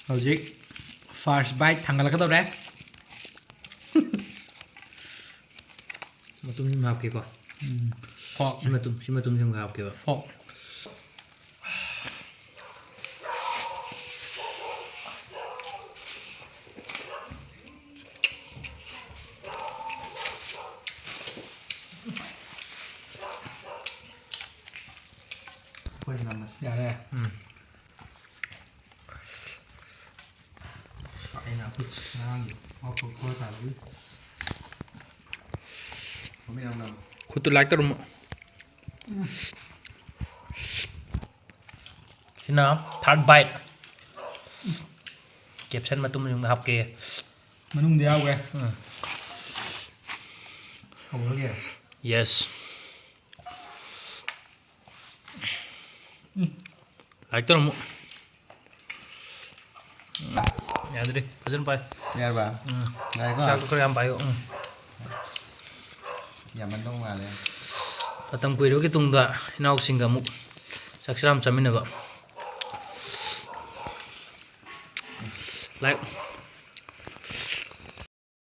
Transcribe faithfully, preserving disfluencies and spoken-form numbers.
ꯍꯧꯖꯤꯛ first bite ꯊꯥꯡꯒꯠꯂꯛꯀꯗꯧꯔꯦ꯫ ꯃꯇꯨꯝ ꯁꯨꯝ ꯍꯥꯞꯀꯦꯀꯣ꯫ ꯎꯝ꯫ ꯐꯣꯛ꯫ ꯁꯤ ꯃꯇꯨꯝ ꯁꯤ ꯃꯇꯨꯝ ꯁꯨꯝ ꯍꯥꯞꯀꯦꯕ꯫ ꯐꯣꯛ꯫ ꯑꯩꯈꯣꯏ ꯅꯝꯃꯁꯤ꯫ ꯌꯥꯔꯦ꯫ ꯎꯝ꯫ ꯑꯩꯅ ꯑꯩꯈꯣꯏ ꯉꯔꯥꯡꯒꯤ ꯉꯥꯎꯊꯣꯛ ꯈꯣꯠ ꯇꯥꯕꯒꯤ ꯃꯃꯤꯠ ꯌꯥꯝ ꯅꯝꯃꯦ꯫ ꯈꯨꯠꯇꯨ like ꯇꯧꯔꯝꯃꯣ꯫ ꯁꯤꯅ third bite꯫ Caption ꯃꯇꯨꯝ ꯃꯇꯨꯝ ꯍꯥꯞꯀꯦ꯫ ꯃꯅꯨꯡꯗ ꯌꯥꯎꯈ꯭ꯔꯦ꯫ ꯎꯝ꯫ ꯍꯧꯔꯒꯦ꯫ Yes꯫ Like ꯇꯧꯔꯝꯃꯨ꯫ ꯌꯥꯗ꯭ꯔꯤ꯫ ꯐꯖꯅ ꯄꯥꯏ꯫ ꯌꯥꯔꯕ? ꯎꯝ꯫ ꯌꯥꯔꯦꯀꯣ? ꯆꯥꯛꯇꯣ ꯈꯔ ꯌꯥꯝ ꯄꯥꯏꯌꯨ꯫ ꯎꯝ꯫ ꯌꯥꯝꯃꯟꯗꯧ ꯃꯥꯜꯂꯦ꯫ ꯃꯇꯝ ꯀꯨꯏꯔꯕꯒꯤ ꯇꯨꯡꯗ ꯏꯅꯥꯎꯁꯤꯡꯒ ꯑꯃꯨꯛ ꯆꯥꯛ ꯆꯔꯥ ꯑꯃ ꯆꯥꯃꯤꯟꯅꯕ꯫ Like꯫